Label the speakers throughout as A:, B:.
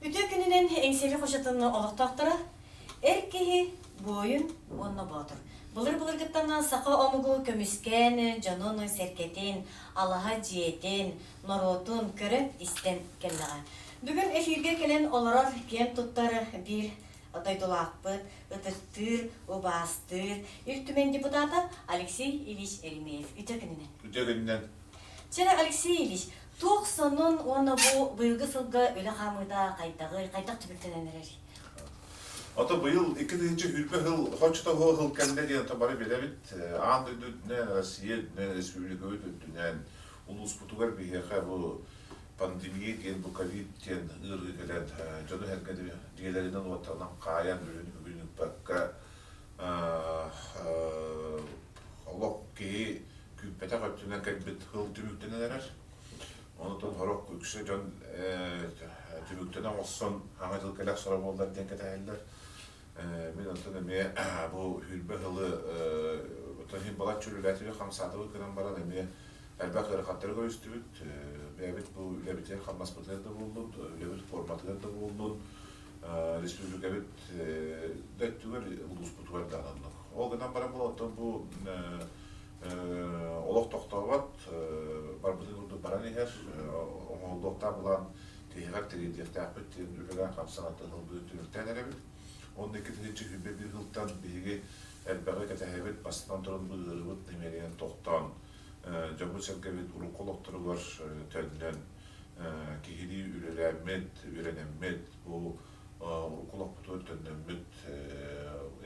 A: Үтүө күнүнэн Эҥсиэли хочотун олохтоохторо, эр киһи, буойун уонна боотур. Былыр-былыргыттан саха омугу көмүскээн, дьонун-сэргэтин, алаһа дьиэтин, норуотун көрөн-истэн кэллэҕэ. Бүгүн эфиргэ кэлэн олорор киэн туттар биир дойдулаахпыт, ытыктыыр, убаастыыр Ил Түмэн депутата Алексей Ильич Еремеев. Үтүө күнүнэн.
B: Үтүө күнүнэн.
A: Чэ, Алексей Ильич, туох сонун уонна бу быйылгы сылга үлэ хаамыыта хайдаҕый, хайдах түмүктэнэн эрэрий?
B: Ото быйыл 2020 сыл хоччотоһуо сыл кэллэ диэн ото бары билэбит. Аан дойду үрдүнэн, Россия үрдүнэн, республикабыт үрдүнэн улууспутугар биһиэхэ бу пандемия диэн, бу ковид диэн ыарыы кэлэн дьону-сэргэни дьиэлэринэн-уоттарынан хаайан үлүн үгүн ыыппакка олох киһи күүппэтэх өттүнэн кэлбит сыл түмүктэнэн эрэр. Онтон сорох үксэ дьон түмүктэнэ оҥостон саҥа дьыл кэлэ охсоро буоллар диэн кэтэһэллэр. Мин онтон эмиэ бу сүүрбэ сылы оттон иһин балачча үлэлээтибит, хамсаатыбыт гынан баран эмиэ элбэх ыарахаттары көрүстүбүт. Бэйэбит бу үлэбитигэр хамнаспытыгар да буоллун, үлэбит форматыгар да буоллун, республикабыт да өттүгэр улууспутугар да ананнык. Ол гынан баран бу оттон бу олох тохтообот, барбытын курдук баран иһэр, оҥоһуллуохтаах былаан тиһэҕэр тириэрдиэхтээхпит диэн үлэлээн хамсаан ылбыт түмүктээн эрэбит. Уонна 2021 сылтан биһиги элбэҕи кэтэһэбит, бастатан туран бу ыарыыбыт нэмиэринэн тохтоон, дьоммут-сэргэбит урукку олохторугар төннөн, киһилии үлэлээммит, үөрэнэммит, бу урукку олохпутугар төннөммүт,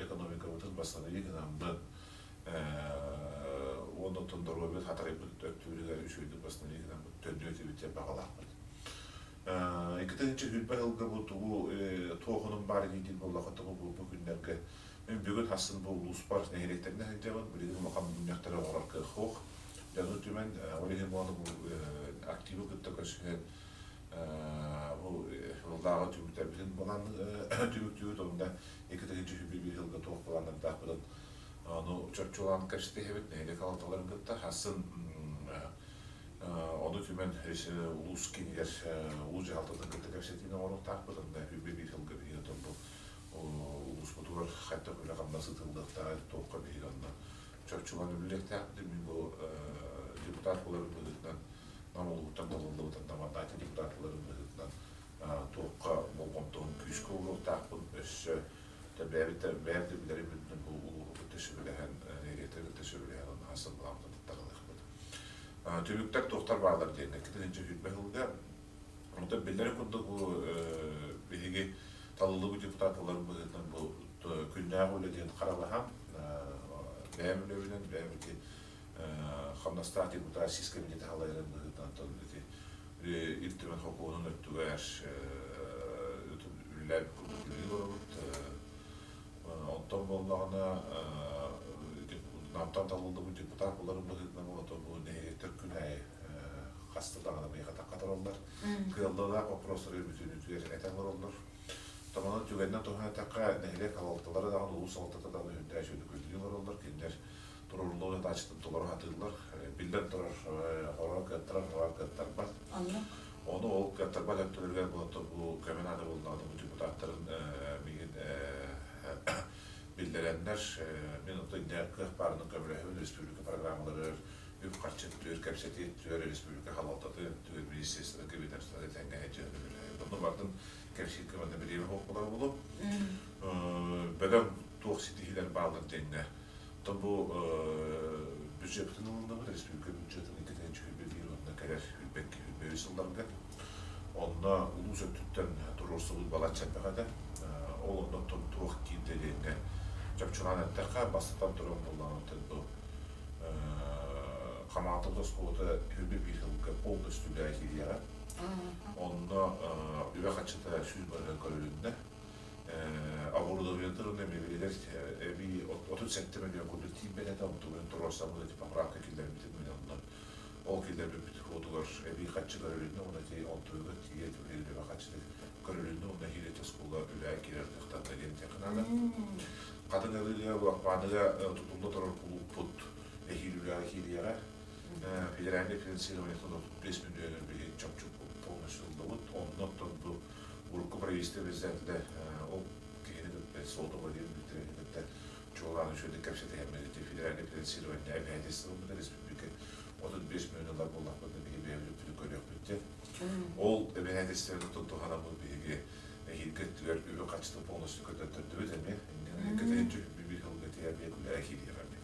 B: экономикабытын бастатыы гынаммыт, уонна оттон доруобуйа хатарыйбыт өттүбүтүгэр үчүгэйдик бастатыы гынаммыт төннүө этибит диэн баҕалаахпыт. 2020 сылга бу тугу туохунун баар диир буоллахха бу бу күннэргэ мин бүгүн хассын бу улууспар нэһилиэктэринэн сылдьабын билигин улахан мунньахтары оҥорор кыах суох дьону түмэн ол иһин буолан бу активы кытта көрсүһэн бу сыллааҕы түмүктэрбитин балаан түмүктүүбүт онно 2021 сылга туох былааннардаахпытын ону чопчулаан кэпсэтиһэбит нэһилиэк салалталарын кытта хассын Ону түмэн улуус киинигэр улуус дьаһалтатын кытта кэпсэтиини оҥоруохтаахпыт. Онно 21 сылга биһиги отон бу улууспутугар хайдах үлэ-хамнас ыытыллыахтааҕый, туохха биһиги онно чопчулаан үлэлиэхтээхпит. Мин бу депутат буоларым быһыытынан, Нам улууһуттан талыллыбыт одномандатный депутат буоларым быһыытынан туохха болҕомтобун күүскэ ууруохтаахпын өссө бэйэбит да бэйэм да билэрим үрдүнэн бу улууһу кытта сөбүлэһэн, нэһилиэктэри кытта сөбүлэһэн онно хас былааммытын таттарылыахпыт. Түмүктэр туохтар бааллар диэн 2020 сылга онтон биллэрин курдук бу биһиги талыллыбыт депутат буоларым быһыытынан бу күннээҕи үлэ диэн харалаһан бэйэм үлэбинэн бэйэм ити хамнастаах депутат сис кабинета салайарын быһыытынан оттон ити Ил Түмэн сокуонун өттүгэр үлэлээбит курдук үлэлии олоробут. Онтон буоллаҕына Намтан талыллыбыт депутат буоларын быһыытынан оттон бу нэһилиэктэр күн аайы хаста даҕаны миэхэ таххатараллар. Кыаллалаах боппуруостары бүтүннүүтүгэр этэн олороллор. Томонон түгэнинэн туһанан эттэххэ, нэһилиэк салалталара даҕаны, улуус салалтата даҕаны үрдээх үчүгэйдик үлэлии олороллор. Кинилэр туруоруллубут ытааччытын толору сатыыллар. Биллэн турар, хороҕо кыаттарар, хороҕо кыаттарбат. Ону ол кыаттарбат өттүлэригэр бу көмө наада буоллаҕына бу депутаттарын миигин биллэрэннэр, мин оттон инньэ кыах баарынан көмөлөһөбүн республика программаларыгар үп-харчы өттүгэр, кэпсэтии өттүгэр, республика салалтатын өттүгэр, министерствота, ведомствота тэҥҥэ сылдьыһан үлэлэһэбит. Онно бардым кэпсиир кэмэ бириэмэ суох буолара буолуо. Бөдөҥ туох ситиһиилэр бааллар диэҥҥэ Оттон бу бюджеппытын ылынныбыт, республика бюджетын 2021 уонна кэлэр 22 сылларга. Онно улуус өттүттэн туруорсубут балачча элбэх этэ. Ол оннуттан туох киирдэ диэҥҥэ чопчулаан эттэххэ, бастатан туран буоллаҕына бу Хамаҕатык оскуолата 21 сылга полностью үлэҕэ киириэҕэ. Онно үбэ-харчыта 100% көрүлүннэ. Оборудованиетын уонна мебелигэр эбии 37 миллион курдук тиийбэт этэ, онтубун туруорсаммыт ити поправка киллэрбитим мин онно. Ол киллэрбиппит уотугар эбии харчы көрүлүннэ уонна ити онтуйугар тиийэ ити харчыны көрүлүннэ уонна эһиил оскуола үлэҕэ киирэр кыахтанна диэн этиэххэ наада. Хатыҥ Арыыга Лаппааныга тутулла турар кулууппут эһиил үлэҕэ киириэҕэ. Федеральнай финансированиетын 35 миллионун биһиги чопчу полностью ыллыбыт. Онно оттон бу. Урукку правительство председателэ ол киһини кытта Солотова диэн Дмитрийни кытта чуолаан үчүгэйдик кэпсэтиһэммит ити федеральное финансирование обязательство ылбыта республика 35 миллион ылар буоллахпытына биһиги бэйэбит өттүнэн көрүөхпүт диэн. Ол эбэһээтэлистибэни туһанаммыт биһиги эһиилги өттүгэр үбү-харчыны полностью көтөттөрдүбүт эмиэ. Иннинэ кэтэһинчи биир сылга тиийэ эмиэ үлэ киириэҕэ эмиэ.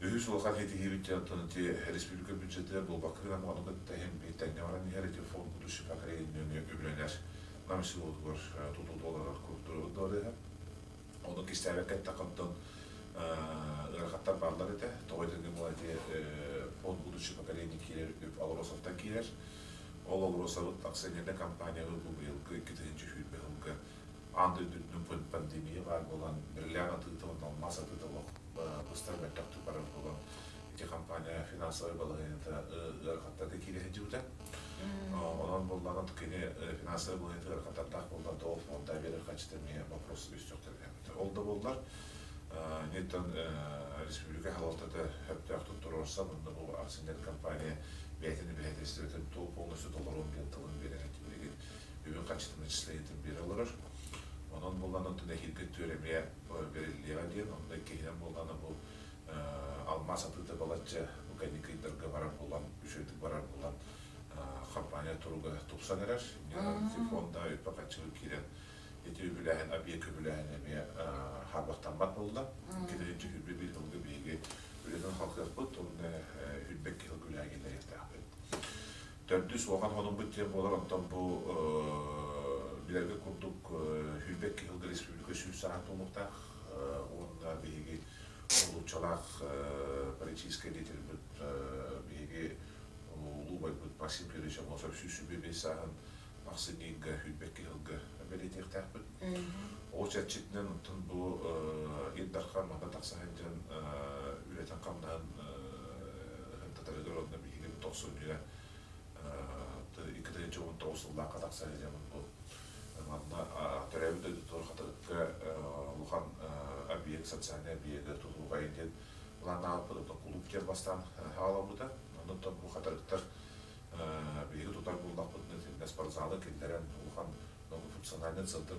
B: Үһүс улахан ситиһиибит диэн оттон ити республика бюджетыгар буолбакка гынан ону кытта иһин биир тэҥҥэ баран иһэр ити фонд будущих поколений үбүлэнэр Нам селотугар тутуу туоларар культурабыт двореһа. Ону кистээбэккэ эттэххэ онтон ыарахаттар бааллар этэ. Тоҕо этэргэ буолла ити фонд будущих поколений киирэр үп Алросовтан киирэр. Ол Алросовыт акционернай компаниябыт бу быйылгы 2020 сылга аан дойду үрдүнэн пандемия баар буолан, бриллиант атыыта уонна алмаас атыыта олох быстар мөлтөхтүк барар буолан, ити компания финансовай балаһыанньата ыарахаттарга киирэ сылдьыбыта. Онон буоллаҕына кини финансовай балаһыанньата ыарахаттардаах буолла да ол фонда биэрэр харчыта эмиэ вопрос үстүөхтэрин Ол да буоллар, неттан республика салалтата сөптөөхтүк туруорсан, онно бу акционер компания бэйэтин эбэһээтэлистибэтин полностью толоруон диэн тылын биэрэр билигин үбүн харчытын начислениетын биэрэ олорор. Онон буоллаҕына оттон эһиилги өттүгэр эмиэ бэриллиэҕэ диэн, онно иккиһинэн буоллаҕына бу алмаас атыыта балачча бу кэнники ыйдарга барар буолан, үчүгэйдик барар буолан компания туруга тупсан эрэр. Фонда үппэ-харчыга киирэн ити үбүлээһин, объект үбүлээһин эмиэ хаарбахтаммат буолла. Кини сүүрбэ биир сылга биһиги үлэтин халкыахпыт, уонна 22 сыл үлэҕэ киллэриэхтээхпит. Төрдүс улахан хонуммут диэн буолар, онтон бу билэргэ курдук 22 сылга республика 100 сааһын туолуохтаах уонна биһиги улууччалаах политическай деятельбит биһиги улуу убайбыт Максим Кириллович Аммосов 125 сааһын ахсынньыга 22 сылга бэлиэтиэхтээхпит. Ол чэрчитинэн оттон бу Ил Дархан манна тахса сылдьан үлэтин-хамнаһын татарыгар уонна биһиги тохсунньуга 2019 сыллаахха тахса сылдьаммыт бу манна төрөөбүт дойдутугар Хатырыкка улахан объект социальный объегы тутууга диэн былааннаабыппыт оттон кулууп диэн бастаан хаалабыта. Оннуттан бу Хатырыктар биһиги тутар буоллахпытына итиннэ спортзалы киллэрэн улахан многофункциональный центр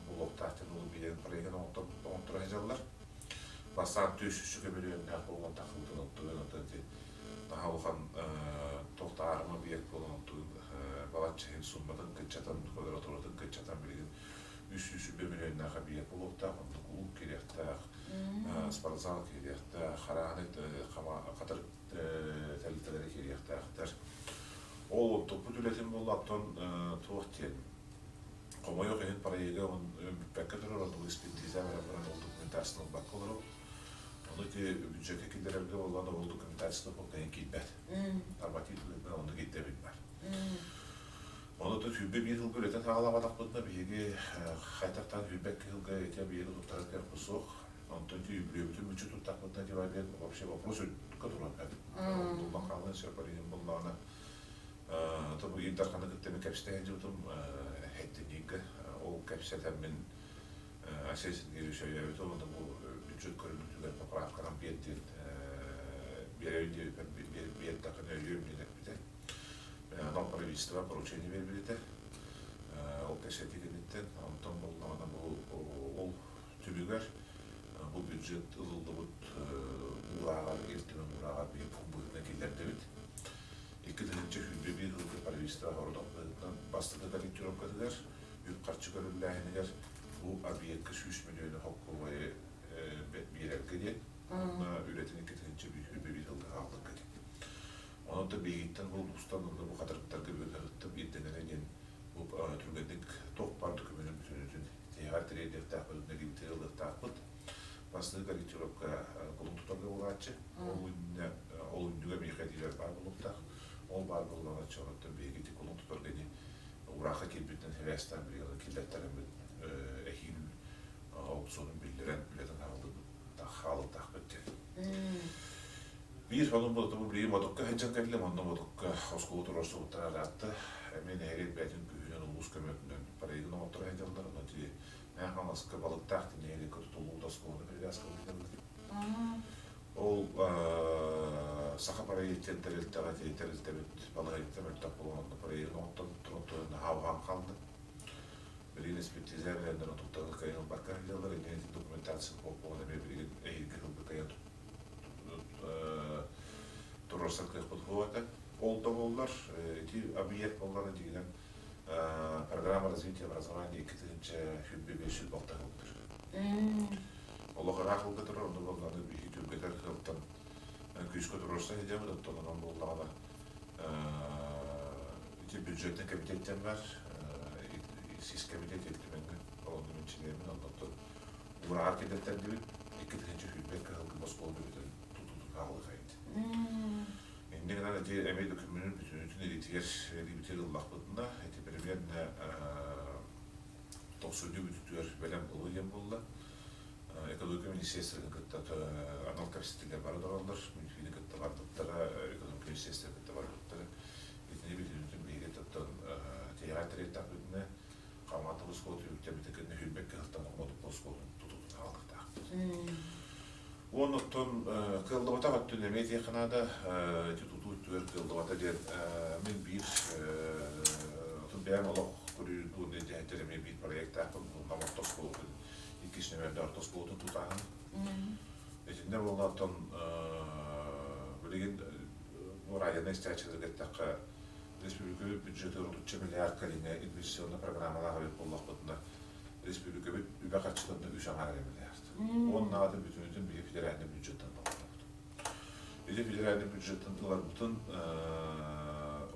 B: буолуохтаах диэн ол биэрэн проегын оҥотторо сылдьаллар. Бастаан 400 миллионнаах буолан тахсыбытын оттугун оттон ити наһаа улахан туох да аарыма объект буолан оттугун балачча иһин сумматын кыччатан, квадратуратын кыччатан билигин 300 миллионнаах объект буолуохтаах, онно кулууп киириэхтээх, спортзал киириэхтээх, харааны хатырык тэрилтэлэрэ киириэхтээхтэр. Ол оттоппут үлэтин буолла, оттон туох диэн хомойуох иһин проега бүппэккэ турар, оннук экспертиза баран баран ол документацияны ылбакка олоробут. Ону ити бюджекка киллэрэргэ буоллаҕына ол документацията кыайан киирбэт. Норматив быһыытынан оннук ирдэбил бар. Ону то 21 сылга үлэтин саҕалаабатахпытына биһиги хайдахтаан 22 сылга ити объегы туттарар кыахпыт суох. Онтон үбүлүөйбүтүн мүччү туттахпытына диэн вообще вопрос үрдүккэ турар эбит. Туллан хаалыан сөп иһин буоллаҕына тобу Ил Дарханы кытта мен кэпсэтэ сылдьыбытым хэттинигэ ол кэпсэтэммин Айсен Сергеевич өйөөбүтэ уонна бу бюджет көрүллүүтүгэр поправканан биэрдин биэрэбин диэбиппэр биэрдэххинэ өйүөм диэн эппитэ. Анал правительство поручение биэрбит этэ. Ол кэпсэтии кэнниттэн онтон буоллаҕына бу ол түмүгэр бу бюджет ылыллыбыт уурааҕар, Ил Түмэн уурааҕар биһиги пуун быһыытынан киллэрдибит. 2021 сылга правительство сорудах быһыытынан бастакы корректировкатыгар үп-харчы көрүллээһинигэр бу объекка 100 миллион холкуобайы биэрэргэ диэн уонна үлэтин 2021 сылга хаалларга диэн. Онон да биһигиттэн бу улуустан уонна бу хатырыктарга быыһыттан ирдэнэрэ диэн бу түргэнник туох баар докумуонун бүтүнүтүн тиһэҕэр тириэрдиэхтээхпит уонна гимтири ылыахтаахпыт. Бастакы корректировка кулун тутарга буолааччы. Ол иннинэ ол үннүгэ миэхэ этиилэр баар буолуохтаах. Ол баар буоллаҕына чоҕоттон биһиги ити кулун тутарга ини ураахха киирбитинэн сибээстээн билигин киллэртэрэммит эһиил аукционун биллэрэн үлэтин хаалыктаахпыт диэн. Биир сонун буолта бу билигин Модукка сылдьан кэллим, онно Модукка оскуола туруорсубуттара ыраатта. Эмиэ нэһилиэк бэйэтин күүһүнэн улуус көмөтүнэн проегын оҥотторо сылдьаллар. Онно ити Мэҥэ Хаҥаласка Балыктаах диэн нэһилиэккэ тутуллубут оскуоланы привязкалыыллар. Ол Саха проектын тэрилтэҕэ тэрилтэбит балаһыанньата мөлтөх буолан онно проегын оҥортон туран наһаа уһаан хаалла. Билигин экспертиза бэлэмнэрин отуттан кыайан ылбакка сылдьаллар. Иннинэ документация буолан эмиэ билигин эһиилги сылга кыайан туруорсар кыахпыт суох этэ. Ол да буоллар, ити объект буоллаҕына дьиҥинэн программа развития образования 2025 сылтыр. Олох ыраах ылга турар, онно буоллаҕына биһиги түргэтэр сылтан күүскэ туруорса сылдьабыт, оттон онон буоллаҕына ити бюджетный комитеттен бар, сис комитет Ил Түмэҥҥэ олонну мин чилиэммин, оннуттан уурааҕар киллэртэрдибит, 2020 кыһылгы оскуола бүтүн тутуутун хаалыахайыт. Инньэ гынан ити эмиэ докумуонун бүтүнүтүн илиитигэр илиибитигэр ыллахпытына, ити примерно тохсунньу бүтүтүгэр бэлэм буолуо диэн буолла. Экономика министерствотын кытта анал кэпсэтиилэр бара тураллар, Минфини кытта барбыттара, экономика министерствотын кытта барбыттара. Итини бүтүнүтүн биһиги оттон тиһэҕэр тэрийтэхпитинэ, Хамаҕатта оскуолатын үктэммитэ кэннэ сүүрбэккэ сылтан Хомодуппа оскуолатын тутуутун аҕалыахтаахпыт. Уонна оттон кыаллыбатах өттүн эмиэ этиэххэ наада. Ити тутуу өттүгэр кыаллыбата диэн мин биир отун бэйэм олох көрүүр дэһэтэр эмиэ биир проектаахпын Нам орто оскуолатын иккис нүмердээх орто оскуолатын тутааһын. Итиннэ буолла оттон билигин бу радионы истээччилэргэ эттэххэ республика бюджетыгар отучча миллиард кэриҥэ инвестиционнай программалаах эбит буоллахпытына республикабыт үбэ-харчытын үс аҥаар эрэ миллиард. Уоннаҕатын бүтүнүтүн биһи федеральнай бюджеттан ылабыт. Ити федеральнай бюджеттан ыларбытын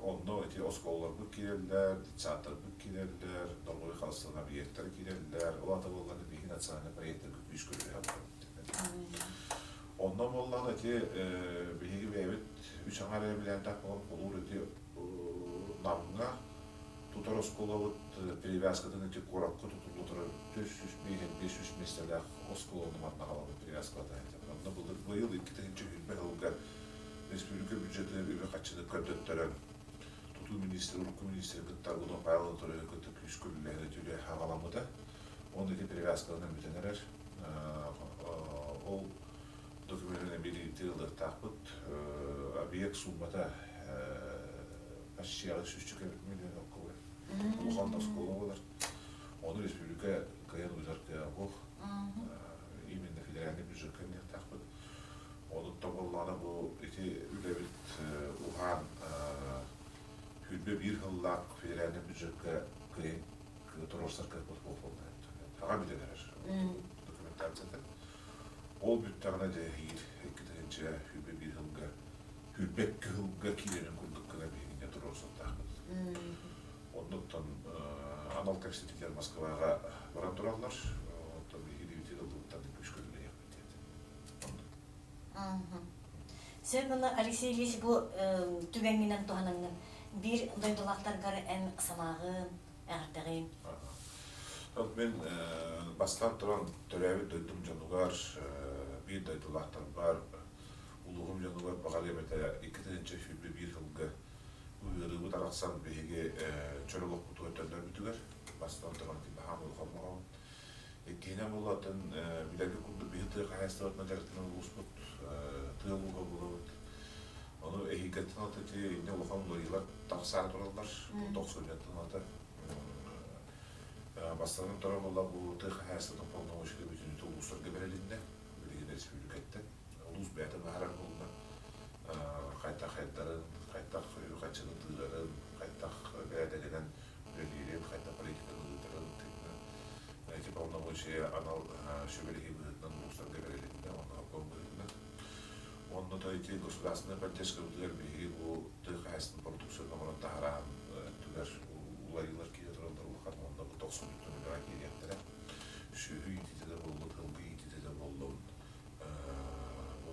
B: онно ити оскуолаларбыт киирэллэр, детсадтарбыт киирэллэр, торговый халыстан объектар киирэллэр. Ол аата буоллаҕына биһиги национальнай проектарга күүс көрүллэ барбыт. Онно буоллаҕына ити биһиги бэйэбит үс аҥаар эрэ билээнтээх буолан холуур ити Намҥа тутар оскуолабыт перевязкатын ити куоракка тутулла турар 405 миэстэлээх оскуоланы манна аҕалабыт перевязкалата. Онно быйыл 2020 сылга республика бюджетыгар үбү-харчыны көрдөттөрөн тутуу министрэ, урукку министри кытта Аргунов Павел Анатольевич кытта күүскэ үлэлэһэн үлэ аҕаламмыта. Уонна ити перевязкаланан бүтэн эрэр. Ол докуменын эмиэ ылыахтаахпыт. Объект суумата почти сүүсчэкэ миллион алкоголь. Улахан оскуола буолар. Ону республика кыайан уйар кыаҕа суох. Именно федеральный бюджекка эмиэхтаахпыт. Онуттан буоллаҕына бу ити үлэбит уһаан 21 сыллаах федеральный бюджекка кыайан туруорсар кыахпыт суох буолла. Аҕа бүтэн эрэр документацията. Ол бүттэҕинэ дьэ эһиил 2021 сылга сүүрбэккэ сылга киирэрин курдук гына биһигиннэ туруорсуохтаахпыт. Оннуттан анал кэпсэтиилэр Москваҕа баран тураллар. Оттон биһиги дивитин ыллыбыттан күүскэ үлэлиэхпит диэт.
A: Сөп уонна Алексей Ильич бу түгэҥҥинэн туһанаҥҥын биир дойдулаахтаргар эн санааҕын, эҕэрдэҕин.
B: Мин бастаан туран төрөөбүт дойдум дьонугар, биир дойдулаахтарбар, улууһум дьонугар баҕарыам этэ 2021 сылга ыарыыбыт арахсан биһиги чөл олохпутугар төннөрбүтүгэр бастаан туран баһаам улахан баҕабын. Иккиһинэн буоллатын билэргэ курдук биһи тыа хаһаайыстыбатынан дьарыктанар улууспут тыа улууһа буолабыт. Ону эһиилгэттэн ылата ити инньэ улахан уларыйыылар тахсаары тураллар. Тохсунньуттан ылата бастатан туран буолла бу тыа хаһаайыстыбатын полномочия бүтүннүүтэ улуустарга бэрилиннэ. Билигин республикаттан улуус бэйэтэ быһаарар буолла. Хайдах хайдарын, хайдах үбү-харчыны тыырарын, хайдах бэрээдэгинэн үлэлиирин, хайдах политиканы ыытарын эти полномочия анал сүбэлэһии быһыытынан улуустарга бэрилиннэ уонна обком быһыытынан. Онно то ити государственная поддержкабытыгар биһиги бу тыа хаһаайыстыбатын продукцияны оҥорон таһараан өттүгэр уларыйыылар киирэ тураллар улахан уонна бу тохсунньуттан үлэҕэ киириэхтэрэ. Сүөһү иитиитэ да буоллун, сылгы иитиитэ да буоллун, бу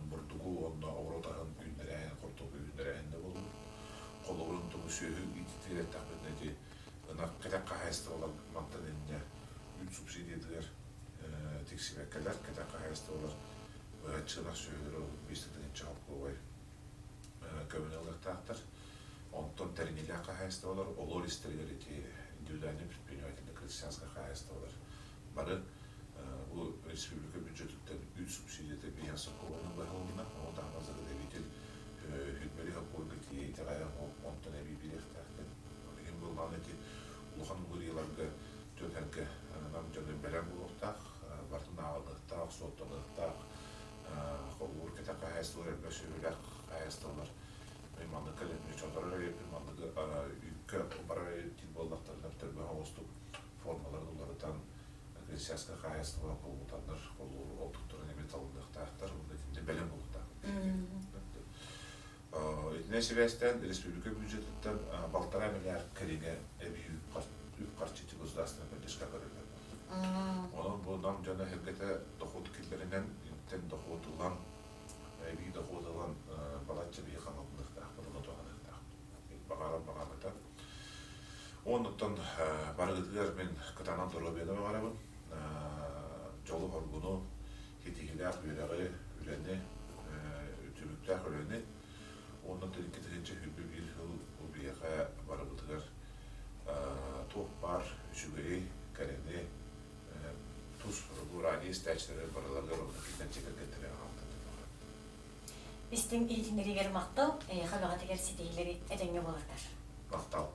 B: бурдугу уонна оҕуруот аһын үүннэрээһин, хортуоппуй үүннэрээһин да буоллун. Холобурун тугу сүөһү иитиитигэр эттэхпитинэ ити ынах кэтэх хаһаайыстыбалар мантан инньэ үүт субсидиятыгар тиксибэккэлэр, кэтэх хаһаайыстыбалар быһаччы ынах сүөһүлэрэ 35 тыһыынча холкуобай көмөнү ылыахтаахтар. Онтон тэринилээх хаһаайыстыбалар олор истэригэр ити индивидуальный предпринимательный крестьянскай хаһаайыстыбалар бары. Бу республика бюджетыттан үт субсидията биһиэхэ сокуонунан быһылынна. Ону таһынан заготовитель хүннэри сокуонга тиийэ итэҕэйэн онтон эбии биэриэхтээхтэр. Ол иһин буоллаҕына ити улахан уларыйыыларга дьон-сэргэ нам дьоно бэлэм буолуохтаах, барытын ааҕыныахтаах, суоттаныахтаах. Холобур, кэтэх хаһаайыстыбалар элбэх сүөһүлээх хаһаайыстыбалар маннык кэлэн чоторор эбиппин, маннык үүккэ барар эбит буоллахтарына төрбөх оҕустук формаларын уларытан крестьянскай хаһаайыстыбаҕа холбутаннар холууру олтуктарын эмиэ талыныахтаахтар уонна итиннэ бэлэм буолуохтаах. Итинэн сибээстээн республика бюджетыттан балтараа миллиард кэриҥэ эбии үп-харчы государственная поддержка көрүллэр. Онон бу нам дьоно эргэтэ дохуот киллэринэн, интэн дохуот ылан, эбии дохуот ылан балачча биһи хаҥатыныахтаахпыт, ону туһаныахтаахпыт. Баҕарар баҕарбата. Оннуттан барыгытыгар мин кытаанах доруобуйаны баҕарабын, дьолу-соргуну, ситиһиилээх үөрэҕи, үлэни, түбүктээх үлэни уонна 2021 сыл бу биһиэхэ барыбытыгар туох баар үчүгэйи, кэрэни, тус бу радио истээччилэрэ барыларыгар онно киллэн чэкэргэттэрэ аҕалтан
A: Истиҥ иһитиннэриигэр махтал, эйиэхэ бэҕэтигэр ситиһиилэри этэҥҥэ буоларгар.
B: Махтал.